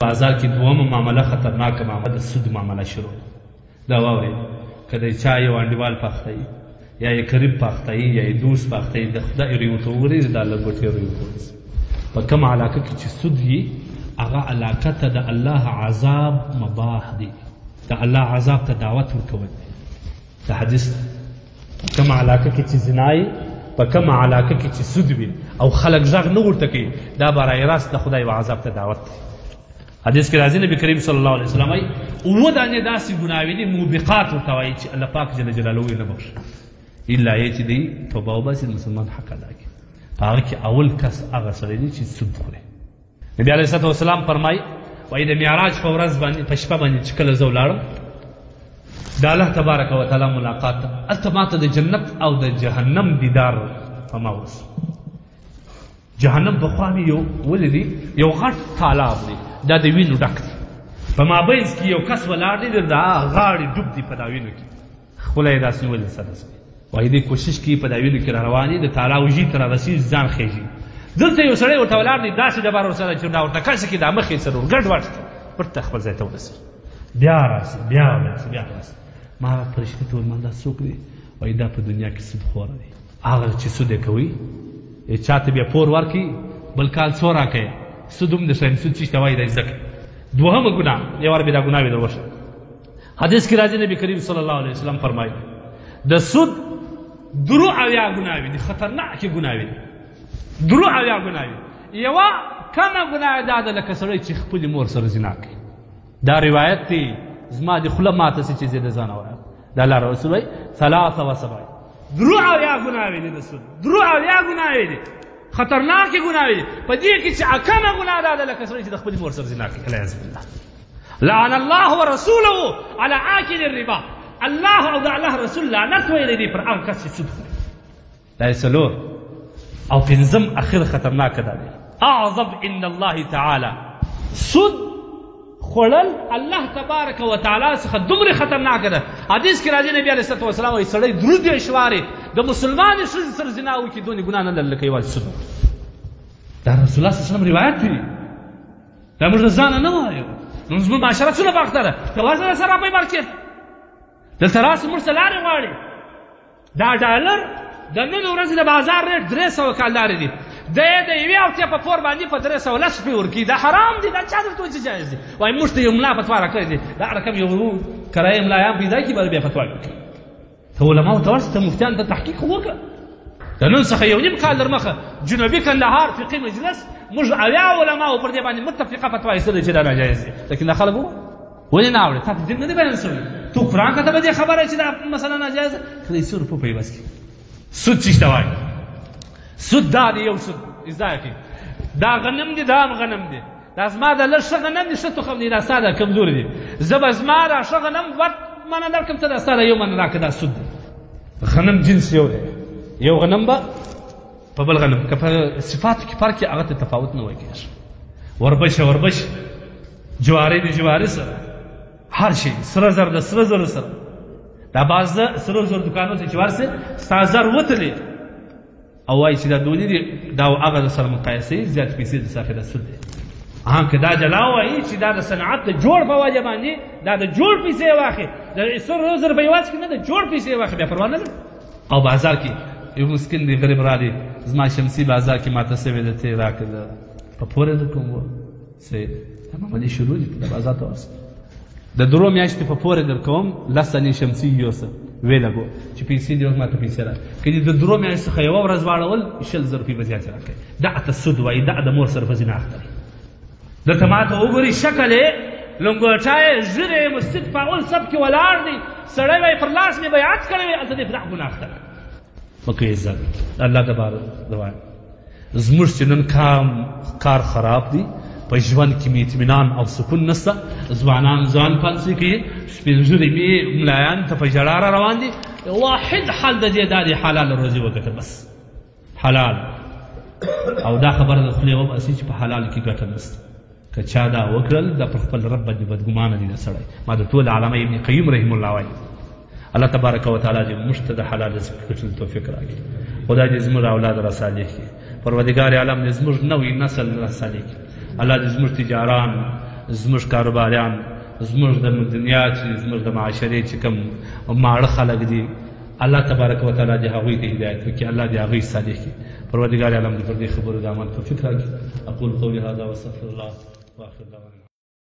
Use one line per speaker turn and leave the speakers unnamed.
بازار کې دومه معامله خطرناکه معامله د سود معامله شروع دا واورئ. که د چا یو انډیوال په اخته وي یا یې قریب په اخته وي یا یې دوست په اخته وي، د خدای روی ورته وګورئ، د الله ګوتې روی ورته ونیسئ. په کومه علاقه کې چې سود وي هغه علاقه ته د الله عذاب مباح دی، د الله عذاب ته دعوت ورکول دی. د حدیث په کومه علاقه کې چې زنا وي، په کومه علاقه کې چې سود وي او خلک غږ نه ورته کوي، دا برای راست د خدای و عذاب ته دعوت دی. حدیث کې راځي نبی کریم صلی الله علیه وسلم وایي اووه دانې داسې ګناوې دي موبقات ورته وایي چې الله پاک جل جلاله یې نه بخښي الا یې چې دی توبه وباسي مسلمان حق ادا کړي. په هغه کې اول کس هغه سړی دی چې سود خوري. نبی علیه الصلاة والسلام فرمایي وایي د معراج په ورځ باندې په شپه باندې چې کله زه ولاړم د الله تبارک وتعالی ملاقات ته، هلته ماته د جنت او د جهنم دیدار په ما وسو. جهنم په خوا مې یو ولیدی یو غټ تالاب دی، دا د وینو ډک دی. په مابینځ کې یو کس ولاړ دی، د غاړې ډوب دی په دا وینو کې، خوله یې داسې نیولې سره سره. وایي دی کوشش کوي په دا وینو کې را روان دی، د تالاو ژي ته رارسېږي ځان خېژي. دلته یو سړی ورته ولاړ دی، داسې ډبره ورسره چې دا ورته کسې کې دا مخ یې سره ورګډ وډ کړي، پرته خپل ځای ته ورسېږي، بیا راسي بیا راسي بیا راسي. ما فرشتې ته وویل ما دا څوک دی؟ وایي دا په دنیا کې سود خوره دی. هغه چې سود یې کوي چاته بیا پور ورکړي بل کال څو راکوې، سود هم درښیم، سود چې ته وایي دا زده کړې. دوهمه ګناه یو وار بیا دا ګناوې در وښیم. حدیث کې راځي نبی کریم صلی الله علیه وسلم فرمایي د سود 73 ګناوې دي، خطرناکې ګناوې دي، 73 ګناوې. یوه کمه ګناه دا ده لکه سړی چې خپلې مور سره زنا کوي. دا روایت دی، زما د خوله ماته سي چې زه د ځانه وایم. د الله رسول وایي 73 73 ګناوې دي د سود، 73 ګناوې دي، خطرناکې ګناوې دي. په دې کې چې کمه ګناه دا ده لکه سړی چې د خپلې مور سره زنا کوي، العیاذ بالله. لعن الله ورسوله على آکل الربا، الله او د الله رسول لعنت ویلی دی پر هغه کس چې سود خوري. دا یې څلور. او پنځم اخر خطرناکه دا دی، اعظم عند الله تعالی، سود خوړل الله تبارک وتعالی څخه دومره خطرناکه ده. حدیث کې راځي نبی علیه الصلاة والسلام وایي سړی 33 وارې د مسلمانې ښځې سره زنا وکړي دونې ګناه نه لري لکه یوازې سود وخوري. دا رسول الله صلی الله علیه وسلم روایت دی، دا موږ له ځانه نه وایو. نو زموږ معاشره څومره په اخته ده، ته ورسره سره په مارکېټ دلته راسه موږ څه لارې غواړي. دا ډالر د نن ورځې د بازار ریټ 300 کالدارې دي، دی د یوې اوتیا په پور باندې په 310 روپۍ ورکوي. دا حرام دی، دا چا درته وویل چې جایز دی؟ وایي موږ ته یو ملا فتوا راکړې دی، دا رقم یو کرایه ملایان پیدا کړي به بیا فتوا ورکوي. ته علماو ته ورسه، ته مفتیانو ته تحقیق خو وکړه. د نن څخه 1.5 کال در مخه جنوبي کندهار فقهي مجلس موږ 70 علماو پر دې باندې متفقه فتوا ایستلې چې دا ناجایز دی، لیکن دا خلک ولې نه اوري؟ تا ته دین نه دی بیان شوی، تو قرآن کته به دې خبره چې دا مسله ناجایز ده، که د څو روپو په عوض کې سود چې ته وایي. سود دا دی، یو سود زده کړئ، دا غنم دی، دا هم غنم دی، دا زما د لږ ښه غنم دی، ښه تخم دی، دا ستا د کمزوري دی، زه به زما دا ښه غنم 2 منه درکړم، ته دا ستا د 1 منه راکړه. دا سود دی. غنم جنس یو دی، یو غنم به په بل غنم که په صفاتو کې فرق هغه ته تفاوت نه وایي کېږي. وربشه وربشه، جواري د جواري سره، هر شی سره زر د سره زر سره. دا باز سره زر دوکانو ته چې ورسې ستا زر وتلې او وایي چې دا دونې دي، دا هغه سره مقایسه زیات پیسې د ساخې د سود دی. هم که دا جلا وایي چې دا د صنعت د جوړ په وجه باندې دا د جوړ پیسې واخلي، د سره زر په عوض کې نه د جوړ پیسې واخلي، بیا پروا نه لري. او بازار کې یو مسکین دی غریب راغی، زما شمسي بازار کې ماته سوې ده، ته یې راکړه په پورې در کوم څه دا معاملې شروع دي، ته د بازار ته ورسه، د 3 میاشتې په پورې در کوم 10 دانې شمسي یوسه ویې لګو چې پیسې دې ما ته پیسې راکړه. که دې د 3 میاشتې څخه یوه ورځ واړول 20,000 روپۍ به زیاتې راکړې. دا ته سود وایي، دا د مور سره په زنا اخته دی. درته ما ته وګوري شکل یې، لنګوټه یې، ږیره یې، مسجد په اول صف کې ولاړ دی، سړی وایي پر لاس مې بیعت کړی وي، هلته دې په دا ګناه اخته دی. مکه عزت الله دپاره دوایم زموږ چې نن کار خراب دی، په ژوند کې مې اطمینان او سکون نشته، ځوانان ځان پانسي کوي، سپین ږیري مې ملایان ته په ژړا را روان دي. واحد حل د دې دا دی، حلال روزي وګټه بس، حلال. او دا خبره د خولې وباسي چې په حلال کې ګټه نشته. که چا دا وکړل دا پر خپل رب باندې بدګمانه دی دا سړی. ما د ټول علامه ابن قیم رحم الله وایي الله تبارک وتعالی دې موږ ته د حلال رزق ګټلو توفیق راکړي. خدای دې زموږ اولاد را صالح کړي، پروردګار عالم دې زموږ نوی نسل را صالح کړي. الله دې زموږ تجاران، زموږ کاروباریان، زموږ د دنیا چې زموږ د معاشرې چې کوم ماړه خلک دي، الله تبارک وتعالی دې هغوی ته هدایت وکړي، الله دې هغوی صالح کړي. پروردګار عالم دې پر دې خبرو د عمل توفیق راکړي. اقول قولي هذا واستغفر الله واخر دعوانا.